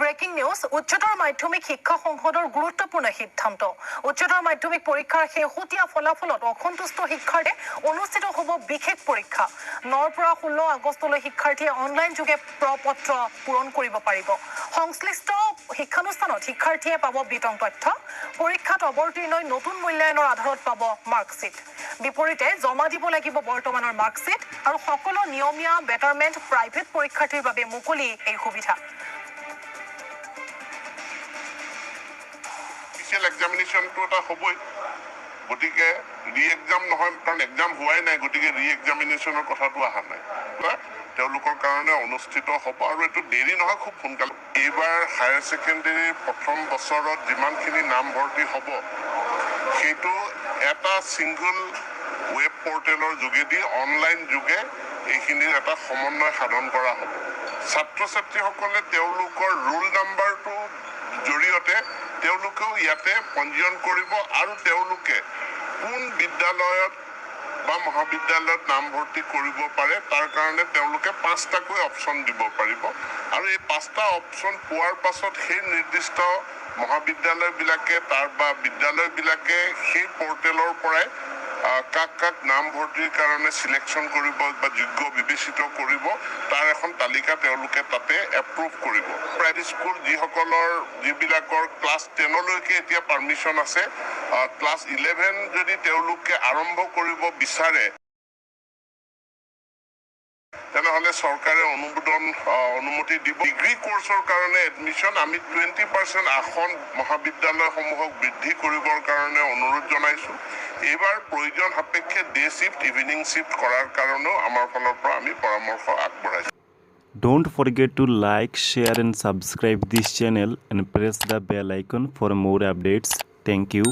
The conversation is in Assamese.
Breaking news. উচ্চতৰ মাধ্যমিক শিক্ষা সংসদৰ গুৰুত্বপূৰ্ণ সিদ্ধান্ত। উচ্চতৰ মাধ্যমিক পৰীক্ষাৰ শেহতীয়া ফলাফলত অসন্তুষ্ট শিক্ষাৰ্থীয়ে অনুষ্ঠিত হ'ব বিশেষ পৰীক্ষা। 9ৰ পৰা 16 আগষ্টলৈ শিক্ষাৰ্থীয়ে অনলাইন যোগে প্ৰপত্ৰ পূৰণ কৰিব পাৰিব। সংশ্লিষ্ট শিক্ষানুষ্ঠানত শিক্ষাৰ্থীয়ে পাব বিতং তথ্য। পৰীক্ষাত অৱতীৰ্ণই নতুন মূল্যায়নৰ আধাৰত পাব মাৰ্কশ্বিট। বিপৰীতে জমা দিব লাগিব বৰ্তমানৰ মাৰ্কশ্বিট আৰু সকলো নিয়মীয়া, বেটাৰমেণ্ট, প্ৰাইভেট পৰীক্ষাৰ্থীৰ বাবে মুকলি এই সুবিধা। অফিচিয়েল এক্সামিনেশ্যনটো এটা হ'বই। গতিকে ৰি এক্সাম নহয়, কাৰণ এক্সাম হোৱাই নাই। গতিকে ৰি এক্সামিনেশ্যনৰ কথাটো অহা নাই। তেওঁলোকৰ কাৰণে অনুষ্ঠিত হ'ব আৰু এইটো দেৰি নহয়, খুব সোনকালে। এইবাৰ হায়াৰ ছেকেণ্ডেৰীৰ প্ৰথম বছৰত যিমানখিনি নামভৰ্তি হ'ব, সেইটো এটা ছিংগল ৱেব পৰ্টেলৰ যোগেদি, অনলাইন যোগে এইখিনিৰ এটা সমন্বয় সাধন কৰা হ'ব। ছাত্ৰ ছাত্ৰীসকলে তেওঁলোকৰ ৰোল নাম্বাৰটোৰ জৰিয়তে তেওঁলোকেও ইয়াতে পঞ্জীয়ন কৰিব আৰু তেওঁলোকে কোন বিদ্যালয়ত বা মহাবিদ্যালয়ত নামভৰ্তি কৰিব পাৰে, তাৰ কাৰণে তেওঁলোকে পাঁচটাকৈ অপশ্যন দিব পাৰিব। আৰু এই পাঁচটা অপশ্যন পোৱাৰ পাছত সেই নিৰ্দিষ্ট মহাবিদ্যালয়বিলাকে তাৰ বা বিদ্যালয়বিলাকে সেই পৰ্টেলৰ পৰাই কাক কাক নামভৰ্তিৰ কাৰণে চিলেকশ্যন কৰিব বা যোগ্য বিবেচিত কৰিব, তাৰ এখন তালিকা তেওঁলোকে তাতে এপ্ৰুভ কৰিব। প্ৰাইভেট স্কুল যিবিলাকৰ ক্লাছ 10লৈকে এতিয়া পাৰ্মিশ্যন আছে, ক্লাছ 11 যদি তেওঁলোকে আৰম্ভ কৰিব বিচাৰে, তেনেহ'লে চৰকাৰে অনুমতি দিব। ডিগ্ৰী কৰ্চৰ কাৰণে এডমিশ্যন আমি 20% আসন মহাবিদ্যালয়সমূহক বৃদ্ধি কৰিবৰ কাৰণে অনুৰোধ জনাইছোঁ। এইবাৰ প্ৰয়োজন সাপেক্ষে ডে শ্বিফ্ট, ইভিনিং শ্বিফ্ট কৰাৰ কাৰণেও আমাৰ ফালৰ পৰা আমি পৰামৰ্শ আগবঢ়াইছোঁ। Don't forget to like, share and subscribe this channel and press the bell icon for more updates. Thank you.